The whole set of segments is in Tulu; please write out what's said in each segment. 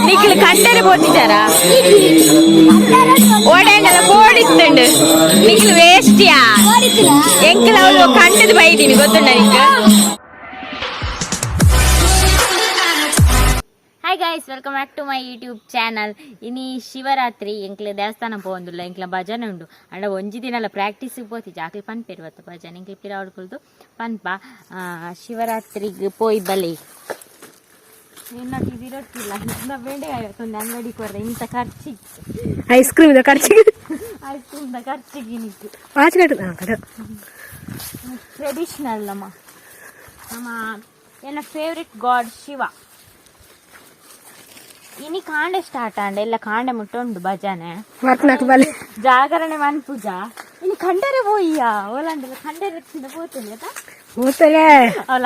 ನಿಕ್ಲು ಕಂಡರೆ ಪೋತಿದಾರ ಓಡಾಂಡಲ ಪೋಡಿತ್ತುಂಡು ನಿಕ್ಲು ವೇಸ್ಟ್ಯಾ. ಎಂಕಲ್ ಅವಳು ಕಂಡದ ಬೈದೀನಿ, ಗೊತ್ತುಂಡ ನಿಂಗೆ? Hi guys, welcome back to my YouTube channel. ಇನಿ ಶಿವರಾತ್ರಿ, ಎಂಕ್ಲೆ ದೇವಸ್ಥಾನ ಪೋವೊಂದುಲ್ಲ, ಎಂಕ್ಲ ಭಜನೆ ಉಂಡು. ಅಂಡ ಒಂಜಿ ದಿನಲ ಪ್ರಾಕ್ಟೀಸ್ ಪೋತಿ ಜಾಕ್ಲಿ ಪನ್ಪೇರು ಬತ್ತ ಭಜನೆ ಎಂಕ್ಲೆ ಪಿರಾವಡ್ ಕುಲ್ದು ಪನ್ಪ. ಶಿವರಾತ್ರಿಗೆ ಪೋಯಿ ಬಲೆ. ಎನ್ನೊಟ್ಟಿಗೆ ಇರೊಟ್ಟಿಲ್ಲ ಬೇಂಡೆ ಒಂದು ಅಂಗಡಿ ಕೊರ್ರೆ ಇಂಥ ಖರ್ಚಿಗೆ. ಐಸ್ ಕ್ರೀಮ್ ಇದೆ ಖರ್ಚಿಗೆ. ಐಸ್ ಕ್ರೀಮ್ದ ಖರ್ಚಿಗೆ ನಿಕ್ಕು. ವಾಚ್ ಕಟ್ಟು ಹಾಂ ಕಟ್ಟು. ಟ್ರೆಡಿಷನಲ್ ನಮ್ಮ ನಮ್ಮ ಎನ್ನ ಫೇವ್ರೆಟ್ ಗಾಡ್ ಶಿವ. ಇನಿ ಕಾಂಡೆ ಸ್ಟಾರ್ಟ್ ಆಂಡ ಎಲ್ಲ ಕಾಂಡೆ ಮುಟ್ಟುಂಡು ಭಜನೆ. ವರ್ಕ್ ಬಲೆ. ಜಾಗರಣೆ ಮನ್ಪುಜ. ಇನಿ ಕಂಡರೆ ಪೋಯ್ಯ ಓಲಾಂಡಲ ಕಂಡರೆ ಪೋತುಂಡು ಆತಾ. ಹೋತಲೇ. ಅವಳ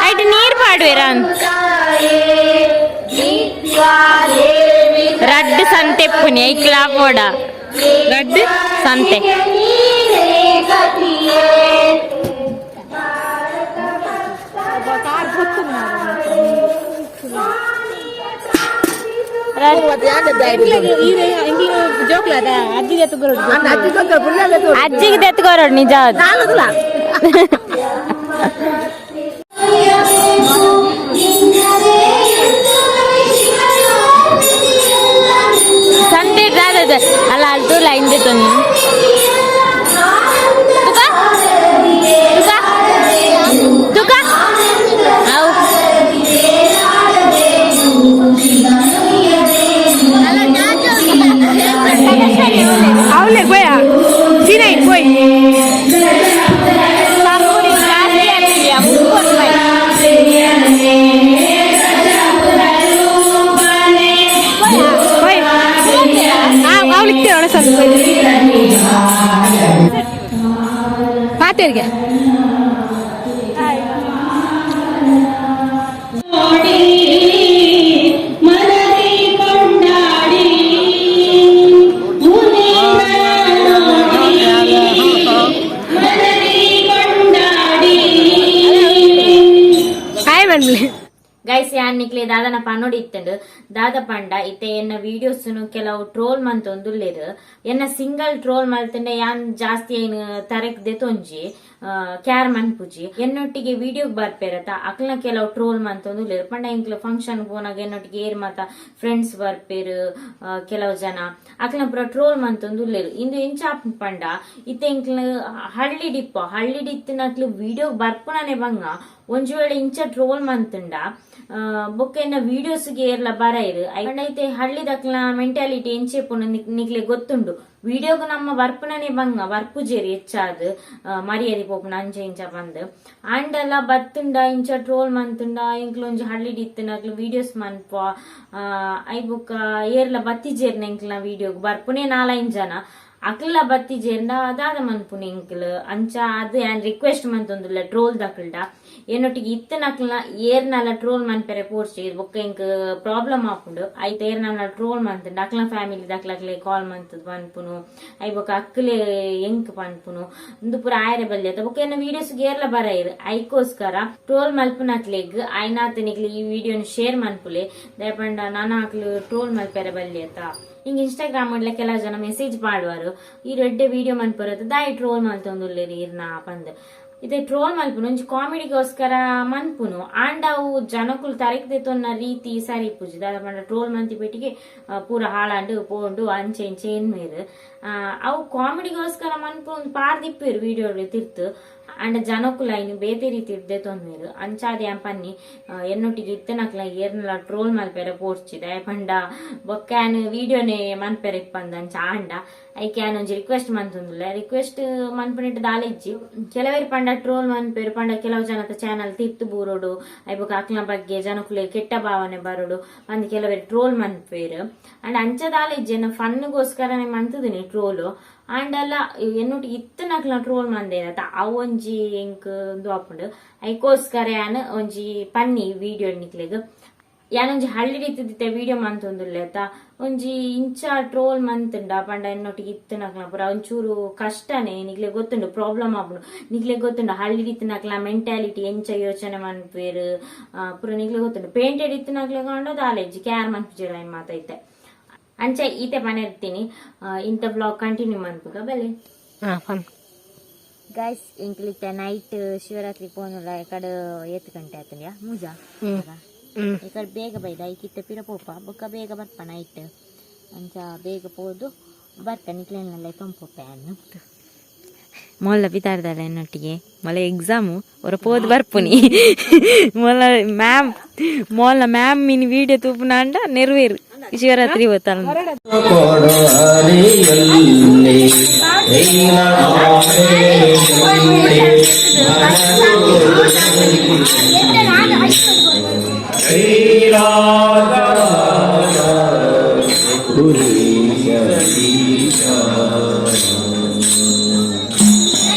ಐಟ್ ನೀರ್ ಪಾಡುವೆರ? ರಡ್ಡ್ ಸಂತೆಪ್ಪುನಿ ಐಕ್ಲಾ ಪೋಡ. ರಡ್ಡ್ ಸಂತೆ. ಅಜ್ಜಿಗೆ ದೆತ್ಕೋರೋಡು ನಿಜ ಅದು. ಸಂತೆ ದಾದ ಅಲ್ಲ, ಅಲ್ತು ಲೈನ್ ದೆತ್ತೊಂದು. ತುಕ ತುಕ ತುಕ ಅವು. ಅವಲೇ ಗೋಯ ಚೀನೈ ಗೋಯ್. ಜಾಸ್ತಿ ಆಗ್ತಿದ್ಯಾ? 30 ರೂಪಾಯಿ. ಹೋಯ್, ಅವಳಿಕ್ಕೆ ಅವಳ ಸ್ವಲ್ಪ ಪಾತೇರಿಗೆ. ಹಾಯ್ ಮನ್ಲಿ. ಗೈಸ್, ಯಾನ್ ನಿಕ್ಲೆ ದಾದನ ಪನೊಡಿ ಇತ್ತಂಡು. ದಾದ ಪಂಡ, ಇತ್ತೆ ಎನ್ನ ವೀಡಿಯೋಸ್ ಕೆಲವು ಟ್ರೋಲ್ ಮಂತೊಂದುಲ್ಲೆರ್. ಎನ್ನ ಸಿಂಗಲ್ ಟ್ರೋಲ್ ಮಲ್ತಂಡ ಯಾನ್ ಜಾಸ್ತಿ ಐನ್ ತರೆಕ್ ದೆತೊಂಜಿ ಕ್ಯಾರ್ ಮನ್ಪುಜಿ. ಎನ್ನೊಟ್ಟಿಗೆ ವಿಡಿಯೋಗ್ ಬರ್ಪೇರತ, ಅಕ್ಲ್ನ ಕೆಲವು ಟ್ರೋಲ್ ಮಂತೊಂದುಲ್ಲೆರ್. ಪಂಡ ಎಂಕ್ಲ ಫಂಕ್ಷನ್ ಪೋನಾಗ ಎನ್ನೊಟ್ಟಿಗೆ ಏರ್ ಮಾತ ಫ್ರೆಂಡ್ಸ್ ಬರ್ಪೇರು, ಕೆಲವು ಜನ ಅಕ್ಲ್ನ ಪೂರ ಟ್ರೋಲ್ ಮಂತೊಂದುಲ್ಲೆರ್. ಇಂದು ಎಂಚ ಆಪುಂಡು ಪಂಡ, ಇತ್ತೆ ಎಂಕ್ಲ ಹಳ್ಳಿ ಡಿಪ್ಪ, ಹಳ್ಳಿ ಡಿತ್ತಿನಕ್ಲು ವಿಡಿಯೋ ಬರ್ಪುನನೆ ಬಂಗ. ಒಂಜಿ ವೇಳೆ ಇಂಚ ಟ್ರೋಲ್ ಮಂತುಂಡ ಬೊಕ್ಕ ಎನ್ನ ವಿಡಿಯೋಸ್ಗೆ ಏರ್ಲ ಬರೈರು. ಪಂಡ ಇತ್ತೆ ಹಳ್ಳಿದಕ್ಲ ಮೆಂಟಾಲಿಟಿ ಎಂಚೆಪುಂಡು ನಿಕ್ಲೆ ಗೊತ್ತುಂಡು. ವಿಡಿಯೋಗು ನಮ್ಮ ಬರ್ಪುನನೆ ಬಂಗ, ಬರ್ಪುಜೇರಿ ಹೆಚ್ಚಾದ್, ಮರ್ಯಾದೆ ಪೋಪುನ ಅಂಚ ಇಂಚ ಬಂದ್. ಆಂಡಲ ಬತ್ತುಂಡ ಇಂಚ ಟ್ರೋಲ್ ಮಂತುಂಡ ಎಂಕ್ಲ ಒಂಜಿ ಹಳ್ಳಿಡ್ ಇತ್ತಿನಕ್ಲು ವಿಡಿಯೋಸ್ ಮನ್ಪ I ಬೊಕ್ಕ ಏರ್ಲ ಬತ್ತಿಜೇರ್ನ ಎಂಕ್ಲ ವಿಡಿಯೋಗ್ ಬರ್ಪುನೆ ನಾಲೈನ್ ಜನ. ಅಕ್ಲ ಬತ್ತಿಜೇರ್ಂಡ ದಾದ ಮನ್ಪುನಿ ಎಂಕ್ಲು? ಅಂಚ ಅದು ಯಾನ್ ರಿಕ್ವೆಸ್ಟ್ ಮಂತೊಂದುಲ್ಲ ಟ್ರೋಲ್ ದಕ್ಲ್ಡ. ಎನ್ನೊಟ್ಟಿಗೆ ಇತ್ತನಕ್ಲ ಏರ್ನಲ ಟ್ರೋಲ್ ಮನ್ಪೆರೆ ಪೋರ್ಚಿ ಬೊಕ್ಕ ಎಂಕ್ ಪ್ರಾಬ್ಲಮ್ ಆಪುಂಡು. ಐತ ಏರ್ನಲ ಟ್ರೋಲ್ ಮಂತುಂಡು ಅಕ್ಲ ಫ್ಯಾಮಿಲಿ ದಕ್ಲಕ್ಲೆ ಕಾಲ್ ಮಂತದ್ ಪನ್ಪುನು, I ಬೊಕ್ಕ ಅಕ್ಲೆ ಎಂಕ್ ಪನ್ಪುನು, ಉಂದು ಪೂರ ಆಯರೆ ಬಲ್ಲೆ. ಬೊಕ್ಕ ಎನ್ನ ವೀಡಿಯೋಸ್ ಏರ್ಲ ಬರೈರ್. ಐಕೋಸ್ಕರ ಟ್ರೋಲ್ ಮಲ್ಪುನಕ್ಲೆಗ್ ಐನಾತ್ ನಿಕ್ಲೆ ಈ ವಿಡಿಯೋನ್ ಶೇರ್ ಮನ್ಪುಲೆ. ದಯಪಂಡ ನಾನ ಅಕ್ಲು ಟ್ರೋಲ್ ಮಲ್ಪೆರೆ ಬಲ್ಯತ. ಹಿಂಗ ಇನ್ಸ್ಟಾಗ್ರಾಮ್ ಡ್ಲ ಕೆಲವು ಜನ ಮೆಸೇಜ್ ಪಾಡುವರು, ಈ ಎಡ್ಡೆ ವಿಡಿಯೋ ಮನ್ಪುರತ್ತ, ದಾಯಿ ಟ್ರೋಲ್ ಮಲ್ತೊಂದುಲ್ಲೆರ್ ಈರ್ನ ಪಂದ್. ಇತ್ತೆ ಟ್ರೋಲ್ ಮಲ್ಪುನು ಒಂಜಿ ಕಾಮಿಡಿಗೋಸ್ಕರ ಮನ್ಪುನು. ಆಂಡ ಅವು ಜನಕುಲು ತರೆಕ್ ದೆತ್ತೊನ್ನ ರೀತಿ ಸರಿ ಇಪ್ಪುಜಿ. ದಾದ ಪಂಡ ಟ್ರೋಲ್ ಮಂತಿ ಪೆಟ್ಟಿಗೆ ಪೂರ ಹಾಳಾಂಡು ಪೋಂಡು ಅಂಚೆ ಇಂಚೆ ಎನ್ನುವೆರ್. ಅವು ಕಾಮಿಡಿಗೋಸ್ಕರ ಮನ್ಪುನು, ಪಾಡ್ದಿಪ್ಪೆರ್ ವಿಡಿಯೋ ತಿರ್ತು. ಆಂಡ ಜನಕುಲು ಐನ್ ಬೇತೆ ರೀತಿ ದೆತ್ತೊನ್ವೆರ್. ಅಂಚಾದ್ ಯಾನ್ ಪನ್ನಿ, ಎನ್ನೊಟ್ಟಿಗೆ ಇತ್ತನಕ್ಲ ಏರ್ನಲ ಟ್ರೋಲ್ ಮಲ್ಪೆರೆ ಪೋರ್ಚಿ. ದಾಯೆ ಪಂಡ ಬೊಕ್ಕ ಯಾನ್ ವಿಡಿಯೋನೇ ಮನ್ಪೆರೆ ಇಪ್ಪಂದ್. ಅಂಚ ಆಂಡ ಐಕೆ ಯಾನ್ ಒಂಜಿ ರಿಕ್ವೆಸ್ಟ್ ಮಂತೊಂದುಲ್ಲೆ. ರಿಕ್ವೆಸ್ಟ್ ಮನ್ಪುನೆಟ್ ದಾಲ ಇಜ್ಜಿ. ಕೆಲವೆರ್ ಪಂಡ ಟ್ರೋಲ್ ಮನ್ಪೆರ್ ಪಂಡ ಕೆಲವು ಜನತ ಚಾನಲ್ ತಿರ್ತು ಬೂರೊಡು, ಐ ಬೊಕ್ಕ ಅಕ್ಲ್ನ ಬಗ್ಗೆ ಜನಕುಲೆ ಕೆಟ್ಟ ಭಾವನೆ ಬರೊಡು ಪಂದ್ ಕೆಲವೆರ್ ಟ್ರೋಲ್ ಮನ್ಪೆರ್. ಅಂಡ ಅಂಚ ದಾಲ ಇಜ್ಜಿ, ಎನ್ನ ಫನ್ಗೋಸ್ಕರನೇ ಮಂತುದಿನಿ ಟ್ರೋಲ್. ಆಂಡಲ ಎನ್ನೊಟ್ಟಿಗೆ ಇತ್ತನಕ್ಲ್ನ ಟ್ರೋಲ್ ಮಂದೇರತ, ಅವು ಒಂಜಿ ಎಂಕ್ ಉಂದು ಆಪುಂಡು. ಐಕೋಸ್ಕರ ಯಾನ್ ಒಂಜಿ ಪನ್ನಿ ವಿಡಿಯೋ ನಿಕ್ಲೆಗ್. ಯಾನೊಂಜಿ ಹಳ್ಳಿ ರೀತಿದಿತ್ತೆ ವಿಡಿಯೋ ಮಂತೊಂದುಲ್ಲೆ ಅತ್ತ. ಒಂಜಿ ಇಂಚ ಟ್ರೋಲ್ ಮಂತುಂಡ ಪಂಡ ಎನ್ನೊಟ್ಟಿಗೆ ಇತ್ತನಕ್ಲ ಪೂರ ಒಂಚೂರು ಕಷ್ಟನೇ. ನಿಕ್ಲೆ ಗೊತ್ತುಂಡು, ಪ್ರಾಬ್ಲಮ್ ಆಪುಂಡು. ನಿಕ್ಲೆ ಗೊತ್ತುಂಡು ಹಳ್ಳಿ ಇತ್ತಿನಕ್ಲ ಮೆಂಟಾಲಿಟಿ ಎಂಚ ಯೋಚನೆ ಮನ್ಪುವೆರ್ ಪೂರ ನಿಕ್ಲೆ ಗೊತ್ತುಂಡು. ಪೇಂಟೆಡ್ ಇತ್ತಿನಕ್ಲೆ ಕಾಂಡ ದಾಲ ಇಜ್ಜಿ, ಕ್ಯಾರ್ ಮನ್ಪುಜೆರ್ ಐನ್ ಮಾತೈತೆ. ಅಂಚ ಈತೆ ಪನೆರ್ತೀನಿ. ಇಂತ ವ್ಲಾಗ್ ಕಂಟಿನ್ಯೂ ಮನ್ಪುಗ ಬಲೆ. ಹಾ, ಫನ್. ಗೈಸ್, ಎಂಕ್ಲಿತ್ತೆ ನೈಟ್ ಶಿವರಾತ್ರಿ ಪೋನುಲ. ಕಡೆ ಏತ್ ಗಂಟೆ ಆತಂದ್ಯಾ? ಮೂಜಾ. ಈ ಕಡೆ ಬೇಗ ಬೈದ ಐಕಿತ್ತ ಪಿರ ಪೋಪ, ಬೊಕ್ಕ ಬೇಗ ಬರ್ಪ ನೈಟ್. ಅಂಚ ಬೇಗ ಪೋದು ಬರ್ತ, ನಿಕ್ಲೆನೆಲ್ಲ ತೊಂಪೊಪ್ಪೆ. ಅನ್ನು ಮೊಲ್ಲ ಪಿತಾರ್ದಲ್ಲ ಎನ್ನೊಟ್ಟಿಗೆ. ಮೊಲ ಎಕ್ಸಾಮು ಹೊರ ಪೋದು ಬರ್ಪುನಿ. ಮೊಲ ಮ್ಯಾಮ್, ಮೊಲ ಮ್ಯಾಮ್ ಮಿನಿ ವಿಡಿಯೋ ತೂಪುನಾಂಡ ನೆರವೇರು ಶಿವರಾತ್ರಿ ಹೋತಲ್ಲ. ಕೊಡು ಹರಿಯಲ್ಲಿ ನಿನ್ನ ಆಸೆಯಲ್ಲಿ ಮನಸ್ಸು ಶ್ರೀರಾಜ ಪುರೀಶ.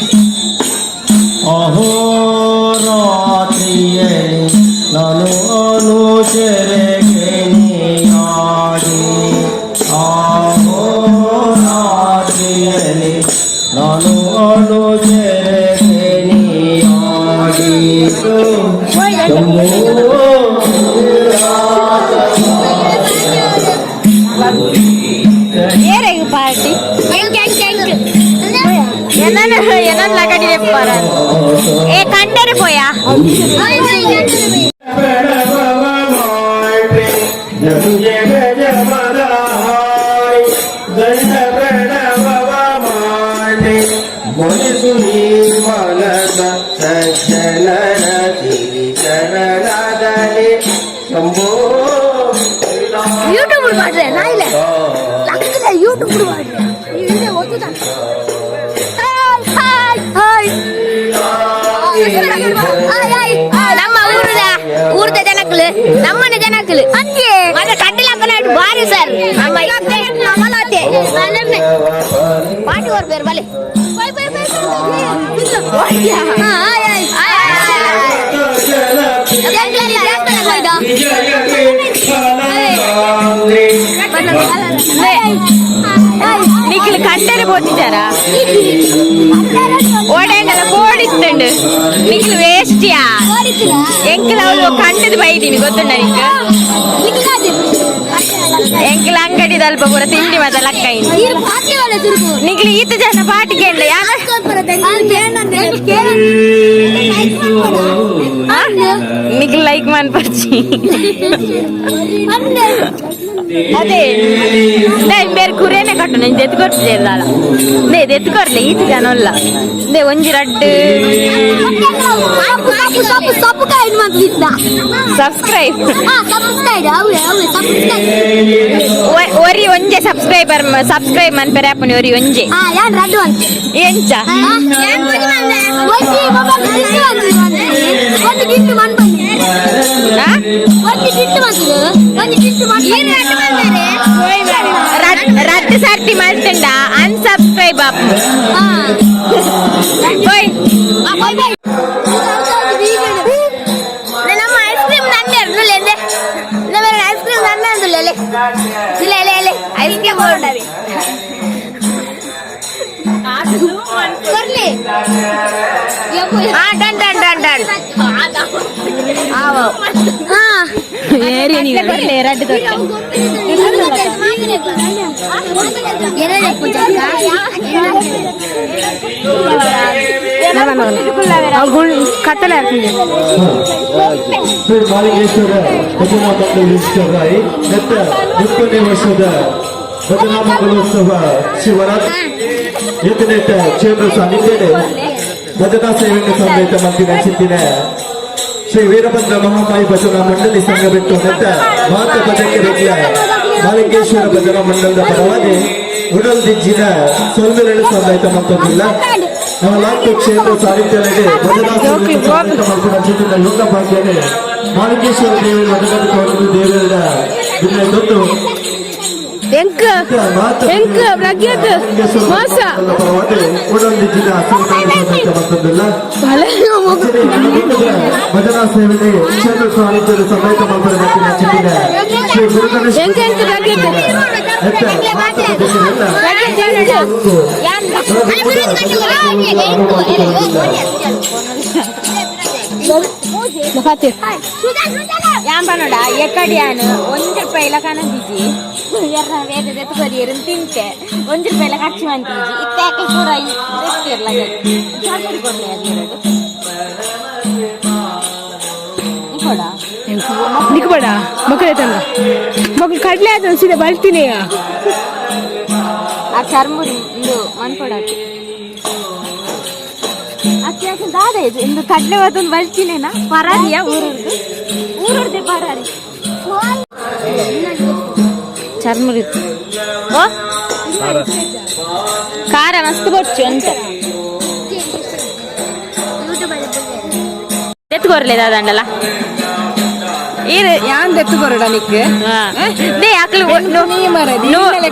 ಅಹೋರಾತ್ರಿಯಲ್ಲಿ ನಾನು ಅನುಚರೆಗೆ ನೀಯಾಡಿ, ಅಹೋರಾತ್ರಿಯಲ್ಲಿ ನಾನು ಅನುಚರೆಗೆ ನೀಯಾಡಿ ಶಂಭೋ. ಏರೆಗ್ ಪಾರ್ಟಿ ಏನನ್ನ ಏನನ್ನ ಲಗಡಿದೆ ಪರ. ಏ ಕಂಡರೆ ಪೋಯಾ. ಮನಸು ನಿರ್ಮಲದ ಸಜ್ಜನರ ಸಿರಿ ಚರಣದಲ್ಲಿ ಶಂಭೋ. ಯೂಟ್ಯೂಬ್ ಮಾಡ್ರೆ ನಾ ಇಲ್ಲ ಲಕ್ಕದ ಯೂಟ್ಯೂಬ್ ಮಾಡ್ರೆ ಈ video ಓದುದ. Hi hi hi hi. ನಮ್ಮ ಊರದ ಊರದ ಜನಕ್ಕಲು, ನಮ್ಮನೆ ಜನಕ್ಕಲು ಮತ್ತೆ ಕಡ್ಡಲ ಬಾರಿ ಸರ್. ನಮ್ಮ ನಮ್ಮಲಾತೆ ಪಾಟಿ ಬರ್ಬೇರು ಬಲೆ. Bye bye bye. Hi hi ನಿಕ್ಲು ಕಂಡರೆ ಪೋತಿದ್ದಾರ ಓಡೇಂಡಲ ಕೋಡಿತ್ತಂಡು. ನಿಕ್ಲು ವೇಸ್ಟಿಯಾ. ಎಂಕಲ್ ಅವಳು ಕಂಡದ ಬೈದೀನಿ, ಗೊತ್ತುಂಡ ನಿಂಗೆ? ಎಂಕಲ್ ಅಂಗಡಿ ದಲ್ಪ ಪೂರ ತಿಂಡಿ ಮಾತ ಲಕ್ಕ. ನಿಕ್ಲು ಈತ ಜನ ಪಾಟಿಗೆ ಯಾರ? ನಿಕ್ಲು ಲೈಕ್ ಮನ್ಪರ್ಚಿ. ಅದೇ ಬೇರೆ ಕುರೇನೆ ಕಟ್ಟು ನಂಗೆ ಎತ್ಕೊರ್ತಿಲ್ಲ. ನೇ ಎತ್ಕೊರ್ಲೆ ಈತ ಜನ ಅಲ್ಲ. They ಒಂಜಿ ರಡ್ಡು ಸಬ್ಸ್ಕ್ರೈಬ್ ಒರಿ ಒಂಜೆ ಸಬ್ಸ್ಕ್ರೈಬರ್ ಸಬ್ಸ್ಕ್ರೈಬ್ ಮನ್ಪೆರೆ ಆಪುನಿ ಒರಿ ಒಂಜೆ. ಎಂಚ? ರಡ್ಡು ಸರ್ತಿ ಮಲ್ತುಂಡ ಅನ್ಸಬ್ಸ್ಕ್ರೈಬ್ ಆಪ್ ಹೋಯ್. ಹಾ, ಡನ್ ಡನ್ ಡನ್ ಡನ್. ಕತ್ತಲೆ ಹಾಕ್ತೀನಿ. ಶ್ರೀ ಮಾಲಿಂಗೇಶ್ವರ ಭಜನಾ ಮಂಡಳಿ ರಾಯ್ ನೆತ್ತ 30ನೇ ವರ್ಷದ ಭಜನಾ ಮಂಡಲೋತ್ಸವ ಶಿವರಾತ್ರಿ ಎತ್ತನೆಟ್ಟ ಕ್ಷೇತ್ರ ಸಾನ್ನಿಧ್ಯಡೆ ಭಜನಾ ಸೇವೆಯನ್ನು ಸಮೇತ ಮಂದಿನ ಚಿಂತಿನ ಶ್ರೀ ವೀರಭದ್ರ ಮಹಾಮಾಯಿ ಭಜನಾ ಮಂಡಳಿ ಸಂಘ ಬಿಟ್ಟು ನೆತ್ತ ಮಾತ ಭಜಕರಿಗೆ ಮಾಲಿಂಗೇಶ್ವರ ಭಜನಾ ಮಂಡಲದ ಪರವಾಗಿ ಉಡಲ್ ದಿಜ್ಜಿನ ಸೊಲ್ಮೆರಳು ಸಮೇತ ಮಂತೊಂದಿಲ್ಲ. ನಮ್ಮ ಲಾಕ್ತು ಕ್ಷೇತ್ರ ಸಾನ್ನಿಧ್ಯದಲ್ಲಿ ಭಜನಾ ಸೇವೆಯನ್ನು ಸಮೇತ ಮಲ್ಪುನ ಚಿಂತಿನ ಯೋಗ ಭಾಗ್ಯನೆ ಮಾಲಿಂಗೇಶ್ವರ ದೇವರು ಮಠದ ತೋಟದ ದೇವರ ದಿನ ದೊಡ್ಡ ಎಂಕ್ ಎಂಕ್ ಪ್ರಜ್ಞಾತ್ ಮೋಸ. ಉಡಲ್ ದಿಜ್ಜಿನ ಸಮೇತ ಮಂತೊಂದಿಲ್ಲ. ಭಲೆ. ಭಜನಾ ಸೇವೆಗೆ ಕ್ಷೇತ್ರ ಸಾನ್ನಿಧ್ಯದ ಸಮೇತ ಮಲ್ಪುನ ಚಿಂತಿನ ಶ್ರೀ ಗುರುಗಣೇಶ ಎಂಕ್ ಎಂಕ್ ಪ್ರಜ್ಞಾತ್ ಫಾತಿ. ಯಾನ್ ಪನೋಡ ಎಕ್ಕಡಿ ಯಾನ್ 1 ರೂಪಾಯಿಲ ಕನದಿಜಿ. ಎರ್ನ ಬೇತೆ ದೆತ್ಕೊದಿಯರ್ ತಿಂತೆ. 1 ರೂಪಾಯಿಲ ಖರ್ಚು ಮಂತಿಜಿ. ಇತ್ತೆ ಅಕಲ್ ಪೂರ ದೆತ್ತಿರ್ಲ ಚಾರ್ಜ್ ಕೊಡ್ಲೆ ಅದು ಕೊಡ. ನಿಕ್ಬೇಡ ಮಕ್ಕಳೇ ತಂದ ಮಕ್ಕಳು ಕಡ್ಲೆ ಆಯ್ತು ಸೀದಾ ಬಲ್ತೀನಿ. ಆ ಚರ್ಮುರಿ ಇಂದು ಮನ್ಪೊಡಾತು. ಅತ್ತೆ ಯಾಕೆ ದಾದ ಇದು ಇಂದು ಕಡ್ಲೆ ಹೊತ್ತೊಂದು ಬಲ್ತಿನೇನಾ? ಪರಾರಿಯಾ? ಊರೂರ್ದು ಊರೂರ್ದೆ ಪರಾರಿ. ಚರ್ಮುರಿ ಓ ಖಾರ ಮಸ್ತ್ ಬೊಚ್ಚು ಅಂತ ಎತ್ಕೊರ್ಲೆ ದಾದಂಡಲ ಈರು. ಯಾನ್ ದೆತ್ತು ಕೊರಡ ನಿಕ್? They ಅಕ್ಲು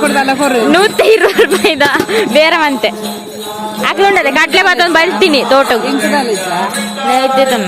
ಕೊಡ್ದಲ್ಲ ಕೊರು. 120 ರೂಪಾಯಿದ ಬೇರೆ ಮಂತೆ ಅಕ್ಲು ಉಂಡದೆ ಕಡ್ಲೆ ಮತ್ತೊಂದು ಬಲ್ತೀನಿ ತೋಟಕ್ಕೆ. ಎಂಕದಲ್ಲ. ಇದ್ದೆ ತಮ್ಮ.